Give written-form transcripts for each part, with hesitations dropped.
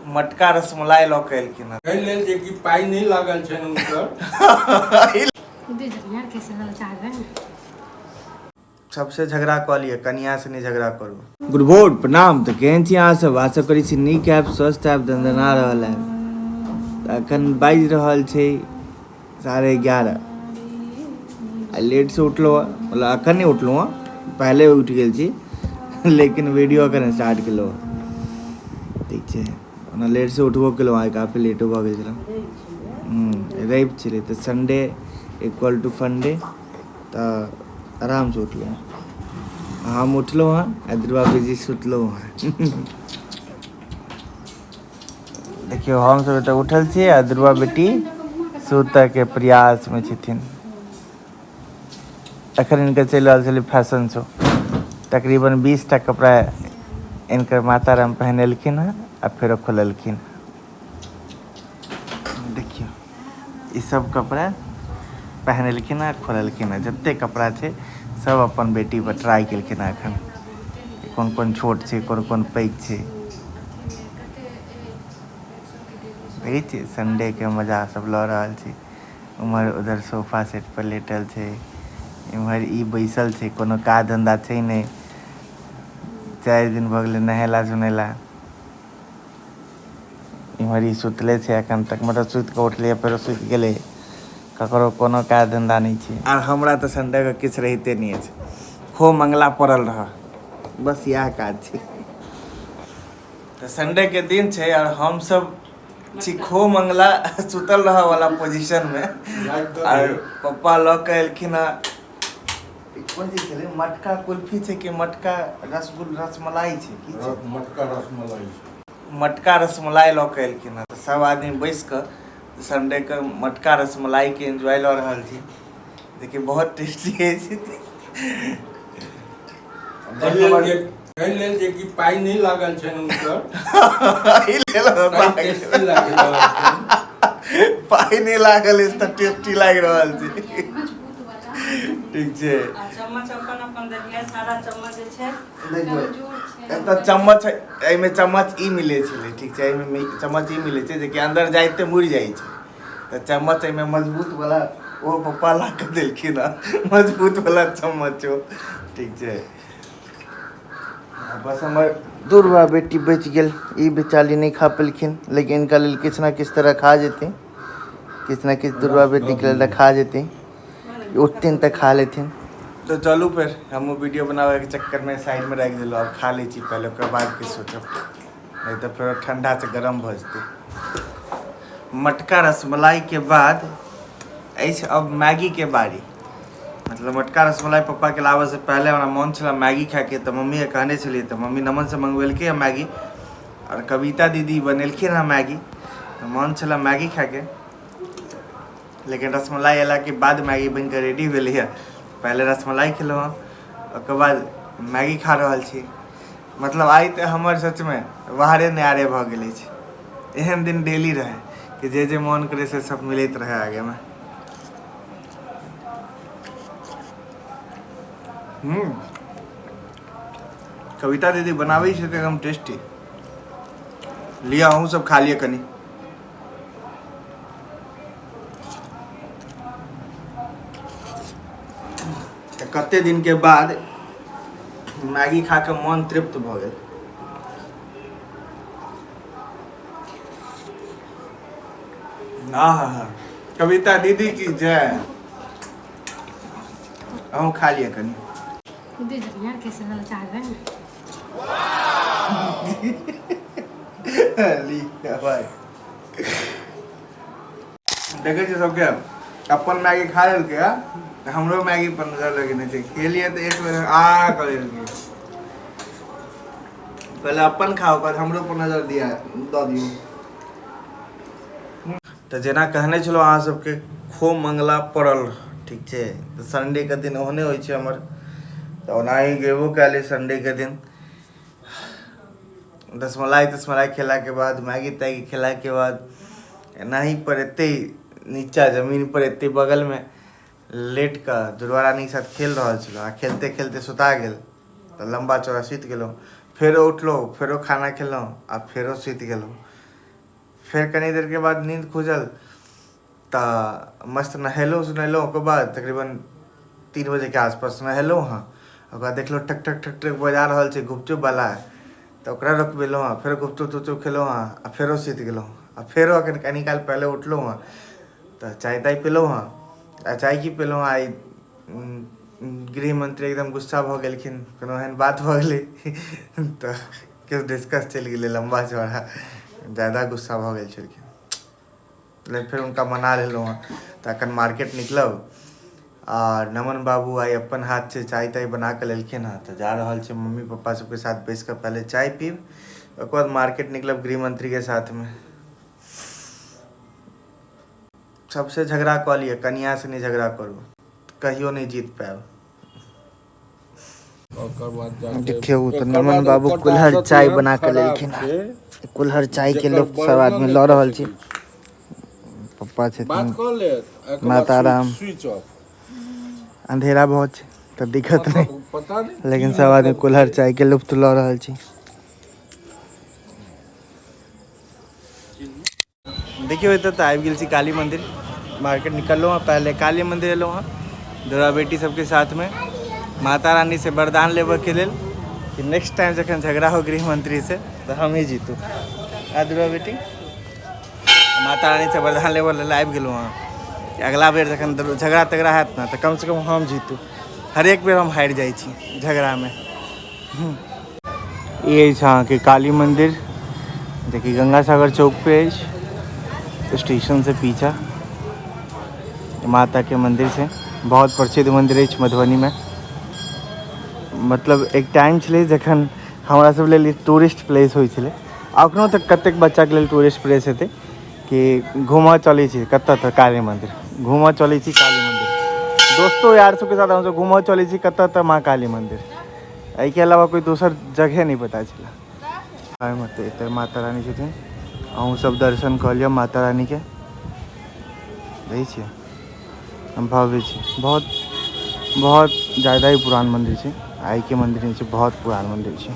मटका रसमलाई लऽ कऽ एलखिन हँ। एहि लेल जे कि पाइ नहि लागल छनि हुनकर। सबसे झगड़ा कऽ लिअ, कनिया से नहि झगड़ा करू। गुड भोर, प्रणाम। तऽ केहन छी अहाँ सब? आशा करै छी नीक आयब, स्वस्थ आयब, दनदना रहल आयब। तऽ एखन बाजि रहल छै 11:30। आ लेटसँ उठलहुँ हँ, मतलब एखन नहि उठलहुँ हँ, पहिले उठि गेल छी, लेकिन वीडियो एखन स्टार्ट केलहुँ हँ। ठीक छै, ओना लेटसँ उठबो केलहुँ, आइ काफी लेटो भऽ गेल छलहुँ। रवि छलै तऽ संडे इक्वल टू फंडे, तऽ आरामसँ उठलहुँ हँ। हम उठलहुँ हँ आ दुर्गा बिजी सुतलहुँ हँ। देखियौ, हमसभ एतऽ उठल छी आ दुर्गा बेटी सुतऽके प्रयासमे छथिन। एखन हिनकर चलि रहल छलै फैशन शो। तकरीबन 20 टा कपड़ा इनकर माता राम पहिनेलखिन हँ आ फेरो खोललखिन। देखियौ, ई सब कपड़ा पहिनेलखिन हँ, खोललखिन हँ। जते कपड़ा छै सब अपन बेटी पर ट्राई केलखिन हँ एखन, कोन कोन छोट छै, कोन कोन पैघ छै। देखै छियै, संडे के मजा सब लऽ रहल छै। उम्हर उधर सोफा सेट पर लेटल छै, इम्हर ई बैसल छै। कोनो काज धंधा छै नहि, 4 दिन भऽ गेलै नहेला सुनेला। इम्हर ई सुतले छै एखन तक, मतलब सुति कऽ उठलै, फेरो सुति गेलै। ककरो कोनो काज धंधा नहि छै आर हमरा तऽ संडे के किछु रहिते नहि अछि। खो मंगला पड़ल रह, बस इएह काज छै। तऽ संडे के दिन छै आर हमसब छी खो मंगला सुतल रहऽ वाला पोजीशन मे, आर पप्पा लऽ के एलखिन हँ। कोन चीज छलै? मटका कुल्फी छै कि मटका रसगुल रसमलाई छै? की छै? मटका रसमलाई छै। मटका रसमलाई लऽ के एलखिन हँ, तऽ सब आदमी बैस कऽ संडे के मटका रसमलाई के एंजॉय लऽ रहल छी, जेकि बहुत टेस्टी अछि। एहि लेल जे कि पाइ नहि लागल छनि हुनकर, एहि लेल टेस्टी लागि रहल छनि। पाइ नहि लागल अछि तऽ टेस्टी लागि रहल छै। ठीक छै। आ चम्मच अपन अपन देलियै, सारा चम्मच जे छै। देखियौ, एतऽ चम्मच, एहिमे चम्मच ई मिलै छलै। ठीक छै, एहिमे चम्मच ई मिलै छै, जेकि अन्दर जाइते मुड़ि जाइ छै। तऽ चम्मच एहिमे मजबूत वाला ओ पप्पा ला कऽ देलखिन हँ, मजबूत वाला चम्मच ओ। ठीक छै, बस हमर दुर्वा बेटी बचि गेल। ई बेचारी नहि खा पेलखिन, लेकिन इनका लेल किछु ने किछु तऽ रखा जेतै। किछु ने किछु दुर्वा बेटीके लेल रखा जेतै, उठथिन तऽ खा लेथिन। तऽ चलू फेर, हमहूँ वीडियो बनाबैके चक्करमे साइडमे राखि देलहुँ। आब खा लै छी पहिले, ओकर बाद किछु सोचब, नहि तऽ फेर ठण्डासँ गरम भऽ जेतै। मटका रसमलाइके बाद अछि अब मैगीके बारी। मतलब मटका रसमलाई पप्पाके लाबऽसँ पहले हमरा मोन छलै मैगी खायके, तऽ मम्मीके कहने छलियै, तऽ मम्मी नमनसँ मंगबेलकै हँ मैगी, आओर कविता दीदी बनेलखिन हँ मैगी। तऽ मोन छलै मैगी खायके, लेकिन रसमलाई अयलाके बाद मैगी बनिकऽ रेडी भेलैए। पहिले रसमलाई खेलहुँ हँ, ओकर बाद मैगी खा रहल छी। मतलब आइ तऽ हमर सचमे बाहरे न्यारे भऽ गेल अछि। एहन दिन डेली रहै कि जे जे मोन करै से सब मिलैत रहै आगेमे। कविता दीदी बनाबै छै तऽ एकदम टेस्टी। लिअ, अहूँ सब खा लिअ कनि। तऽ कते दिनके बाद मैगी खा कऽ मन तृप्त भऽ गेल। आहा, कविता दीदी की जय! अहूँ खा लिअ कनि। भाई, देखै छियै, सबके अपन मैगी खा लेलकै हँ, तऽ हमरो मैगी पर नजर लगेने छै। खेलियै तऽ एक बेर आ कऽ लेलकै। पहिले अपन खाओ, बाद हमरो पर नजर दिया दऽ दियौ। तऽ जेना कहने छलहुँ अहाँ सबके, खो मंगला पड़ल। ठीक छै, तऽ संडेके दिन ओहने होइ छै हमर। तऽ ओनाही गेबो कएलै संडेके दिन। रसमलाई तसमलाई खेलाके बाद, मैगी तैगी खेलाके बाद, एनाही पर एते नीचा जमीन पर एते बगलमे लेट कऽ दुर्गा रानीके साथ खेल रहल छलहुँ, आ खेलते खेलते सुता गेल, तऽ लम्बा चौड़ा सुति गेलहुँ। फेरो उठलहुँ, फेरो खाना खेलहुँ, आ फेरो सुति गेलहुँ। फेर कनी देरके बाद नींद खुजल तऽ मस्त नहेलहुँ सुनेलहुँ। ओकर बाद तकरीबन 3 बजेके आसपास नहेलहुँ हँ। ओकर बाद देखलहुँ ठक ठक ठक ठक बजा रहल छै गुपचुपवला, तऽ ओकरा रोकबेलहुँ हँ। फेर गुपचुप तुपचुप खेलहुँ हँ आ फेरो सुति गेलहुँ। आ फेरो अखन कनी काल पहिले उठलहुँ हँ तऽ चाय ताय पीलहुँ हँ। आ चाय की पीलहुँ हँ, आइ गृह मंत्री एकदम गुस्सा भऽ गेलखिन, कोनो एहन बात भऽ गेलै तऽ किछु डिस्कस चलि गेलै लम्बा चौड़ा, ज्यादा गुस्सा भऽ गेल छलखिन। लेकिन फेर हुनका मना लेलहुँ हँ। तऽ एखन मार्केट निकलब आ नमन बाबू आइ अपन हाथ से चाय ताय बना कऽ लेलखिन हँ, तऽ जा रहल छै मम्मी पप्पा सबके साथ बैस कऽ पहिले चाय पीब, ओकर बाद मार्केट निकलब गृह मंत्री के साथमे। सबसे झगड़ा कऽ लिअ, कनिया से नहि झगड़ा करू, कहियो नहि जीत पायब। ओकर बाद जाके देखियौ तऽ एकर नमन बाद बाबू ओकर तऽ कुल्हड़ आदत चाय एहन बना कऽ खराब लेलखिन छै हँ। कुल्हड़ चाय के जेकर लुत्फ सब वर्णन आदमी नहि लऽ कऽ रहल छी। सकै छी। पप्पा बात छथिन, कऽ लेत, एकर बाद माता स्विच राम। Switch off. अंधेरा बहुत छै तऽ दिक्कत मतलब नहि, पता नहि की लेकिन सब आदमी मतलब कुल्हड़ छै। चाय के लुत्फ लऽ रहल छी। देखियौ एतऽ तऽ आबि गेल छी काली मंदिर। मार्केट निकललहुँ हँ, पहले काली मंदिर एलहुँ हँ दुर्गा बेटी सबके साथमे माता रानी से वरदान लेबऽके लेल कि नेक्स्ट टाइम जखन झगड़ा हो गृह मंत्री से तऽ हम ही जीतू। आ दुर्गा बेटी माता रानी से वरदान लेबऽ लेल आबि गेलहुँ हँ कि अगला बेर जखन झगड़ा तगड़ा हैत ने तऽ कमसँ कम हम जीतू। हरेक बेर हम हारि जाइ छी झगड़ामे। ई अछि अहाँके काली मंदिर, जेकि गंगा सागर चौक पे अछि, स्टेशन से पीछा माता के मंदिर छै। बहुत प्रसिद्ध मंदिर अछि मधुबनी में। मतलब एक टाइम छलै जखन हमरा सब लेल ई टूरिस्ट प्लेस होइ छलै। अखनो तक कतेक बच्चाके लेल टूरिस्ट प्लेस हेतै कि घूमऽ चलै छी कतऽ, तऽ काली मंदिर घूमऽ चलै छी, काली मंदिर दोस्तो यार सबके साथ हमसब घूमऽ चलै छी कतऽ, तऽ माँ काली मंदिर। एहिके अलावा कोइ दोसर जगह नहि पता छलै। एहिमे तऽ एतऽ माता रानी छथिन, अहूँ सब दर्शन कऽ लिअ माता रानीके। देखै छियै भव्य छै, बहुत बहुत ज्यादा ही पुरान मंदिर छै। आइके मंदिर नहि छै, बहुत पुरान मंदिर छै।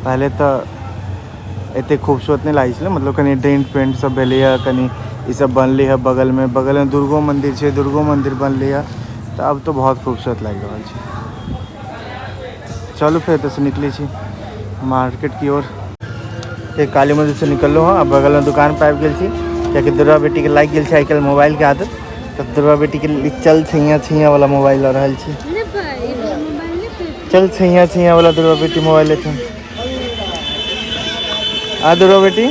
पहिले तऽ एते खूबसूरत नहि लागै छलै, मतलब कनि डेंट पेंट सब भेलैए, कनि ई सब बनलै हँ। बगलमे दुर्गो मंदिर छै, दुर्गो मंदिर बनलै हँ, तऽ आब तऽ बहुत खूबसूरत लागि रहल छै। चलू फेर एतऽसँ निकलै छी मार्केट की ओर। फेर काली मंदिर से निकललहुँ हँ, बगलमे दुकान पर आबि गेल छी, कियाकि दुर्गा बेटीके लागि गेल छै आइ काल्हि मोबाइलके आदत, तऽ दुर्गा बेटीके लेल चल छैया छैया वाला मोबाइल लऽ रहल छी। चल छैया छैया वाला दुर्गा बेटी मोबाइल लेथिन। आ दुर्गा बेटी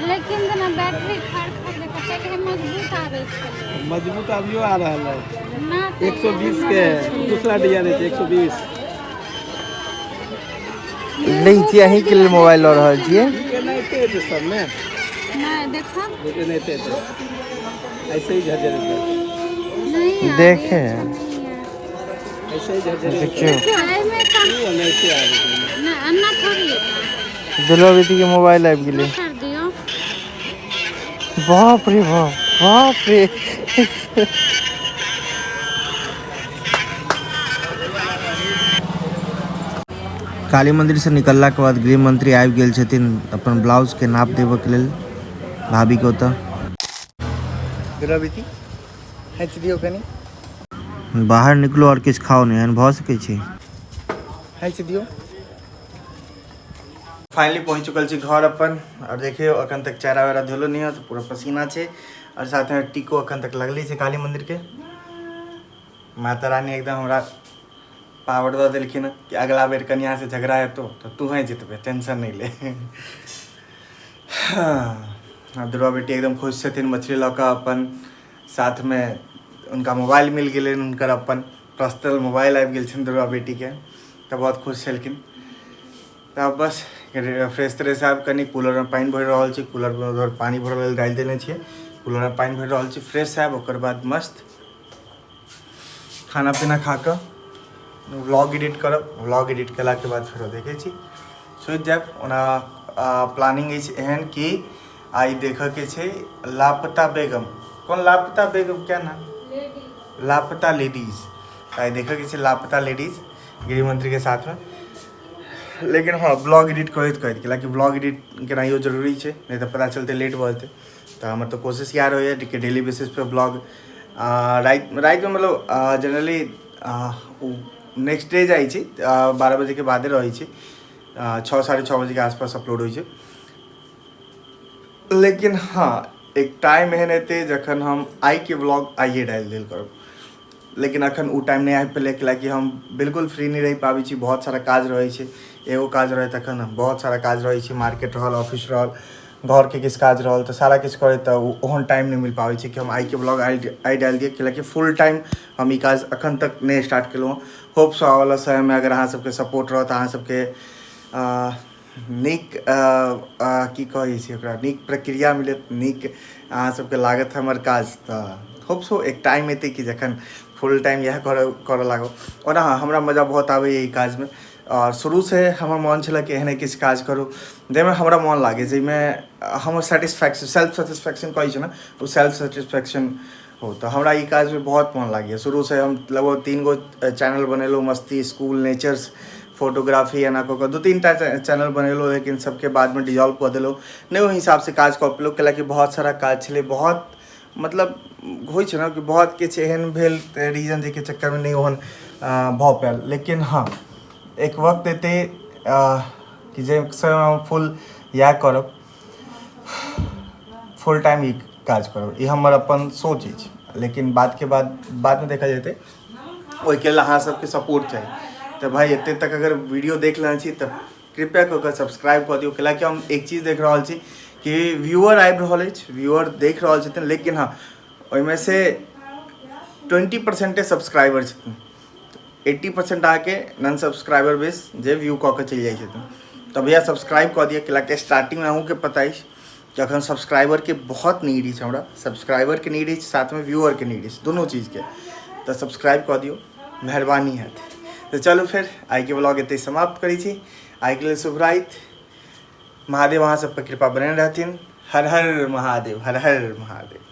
लेकिन जेना बैटरी खर खर जकाँ पहिले मजबूत आबै छलै। मजबूत अभियो आ रहल है। ना, 120 के है, दूसरा डिजाइन है 120। लै छी अहीँके लेल मोबाइल लऽ रहल छियै। एनाहिते छै सबमे। नहि देखो, एनाहिते छै, ऐसे ही झरझर है। नहीं आ देखे। ऐसे ही झरझर। देखियौ। देखियौ एहिमे तऽ एनाहिते आबै छै। नहि अन्ना थोड़ी है। दुर्गा बेटीके मोबाइल आबि गेलै। कर दियौ। बाप रे बाप, बाप रे। काली मंदिर से निकलला के बाद गृह मंत्री आबि गेल छथिन अपन ब्लाउज के नाप देबऽ के लेल भाभी के ओतऽ। दुर्गा बेटी हँसि दियौ कनि। बाहर निकलू और किछु खाउ नहि, एहन भऽ सकै छै? हँसि दियौ। फाइनली पहुँच चुकल छी घर अपन। और देखियौ अखन तक चेहरा वेरा धोलो नहि है, तऽ पूरा पसीना छै और साथमे टीको अखन तक लगले छै काली मंदिर के। माता रानी एकदम हमरा पावर दऽ देलखिन हँ कि अगला बेर कनिया से झगड़ा हेतौ तऽ तूहे जितबे, टेंशन नहि ले। हाँ, दुर्गा बेटी एकदम खुश छथिन मछली लऽ कऽ अपन साथमे उनका मोबाइल मिल गेलनि, हुनकर अपन पर्सनल मोबाइल आबि गेल छनि दुर्गा बेटीके, तऽ बहुत खुश छलखिन। तऽ आब बस फ्रेश त्रेश आबि कनि कूलरमे पानि भरि रहल छी, कूलरमे उधर पानि भरऽ लेल डालि देने छियै, कूलरमे पानि भरि रहल छी। फ्रेश आबि ओकर बाद मस्त खाना पीना खा कऽ व्लॉग एडिट करब। व्लॉग एडिट केलाके बाद फेरो देखै छी सुति जायब। ओना प्लानिंग अछि एहन कि आइ देखऽके छै लापता बेगम। कोन लापता बेगम, क्या नाम? लापता लेडीज। आइ देखऽके छै लापता लेडीज गृहमंत्री के साथमे। लेकिन हँ ब्लॉग एडिट करैत करैत, कैलाकि ब्लॉग एडिट केनाइयो जरूरी छै, नहि तऽ पता चलतै लेट भऽ जेतै। तऽ हमर तऽ कोशिश इएह रहैए कि डेली बेसिसपर ब्लॉग राति रातिमे, मतलब जनरली ओ नेक्स्ट डे जाइ छै, 12 बजेके बादे रहै छै, 6 साढ़े 6 बजेके आसपास अपलोड होइ छै। लेकिन हँ, एक टाइम एहन एतै जखन हम आइके ब्लॉग आइए डालि देल करब, लेकिन अखन ओ टाइम नहि आबि पेलै, कैलाकि हम बिल्कुल फ्री नहि रहि पाबै छी। बहुत सारा काज रहै छै। एगो काज रहै तखन, बहुत सारा काज रहै छै। मार्केट रहल, ऑफिस रहल, घरके किछु काज रहल, तऽ सारा किछु करैत तऽ ओहन टाइम नहि मिल पाबै छै कि हम आइके ब्लॉग आइ आइ डालि दिअ, कैलाकि फुल टाइम हम ई काज अखन तक नहि स्टार्ट केलहुँ हँ। होपसँ आबयवला समयमे अगर अहाँ सबके सपोर्ट रहत, अहाँ सबके नीक, की कहै छै ओकरा, नीक प्रक्रिया मिलत, नीक अहाँ सबके लागत हमर काज, तऽ होप सो एक टाइम एतै कि जखन फुल टाइम इएह करऽ करऽ लागब। ओना हँ, हमरा मजा बहुत आबैए ई काजमे आओर शुरूसँ हमर मोन छलै कि एहने किछु काज करू जाहिमे हमरा मोन लागै, जाहिमे हमर सेटिस्फैक्शन, सेल्फ सेटिस्फैक्शन कहै छै ने, ओ सेल्फ सेटिस्फैक्शन हो। तऽ हमरा ई काजमे बहुत मोन लागैए। शुरूसँ हम लगभग 3 गो चैनल बनेलहुँ, मस्ती स्कूल, नेचर्स फोटोग्राफी, एना कऽ कऽ 2-3 टा चैनल बनेलहुँ, लेकिन सबके बादमे डिजॉल्व कऽ देलहुँ। नहि ओहि हिसाबसँ काज कऽ पेलहुँ, कैलाकि बहुत सारा काज छलै। बहुत मतलब होइ छै ने कि बहुत किछु एहन भेल रीजन, जाहिके चक्करमे नहि ओहन भऽ पायल। लेकिन हँ, एक वक्त एतै कि जाहि समय हम फुल इएह करब, फुल टाइम ई काज करब, ई हमर अपन सोच अछि। लेकिन बादके बाद बादमे देखल जेतै। ओहिके लेल अहाँ सबके सपोर्ट चाही। तऽ भाइ, एते तक अगर वीडियो देख लेने छी तऽ कृपया कऽ कऽ सब्सक्राइब कऽ दियौ, कैलाकि हम एक चीज देख रहल छी कि व्यूअर आबि रहल अछि, व्यूअर देख रहल छथिन, लेकिन हँ, ओहिमे से 20%-ए सब्सक्राइबर छथिन। 80% अहाँके नन सब्सक्राइबर बेस जे व्यू कऽ कऽ चलि जाइ छथिन। तऽ भैया, सब्सक्राइब कऽ दिअ, कैलाकि स्टार्टिंगमे अहूँके पता अछि कि अखन सब्सक्राइबरके बहुत नीड अछि। हमरा सब्सक्राइबरके नीड अछि, साथमे व्यूअरके नीड अछि, दुनू चीजके। तऽ सब्सक्राइब कऽ दियौ, मेहरबानी हैत। तऽ चलू फेर, आइके ब्लॉग एतहि समाप्त करै छी। आइके लेल शुभ राति। महादेव अहाँ सब पर कृपा बनेने रहथिन। हर हर महादेव, हर हर महादेव।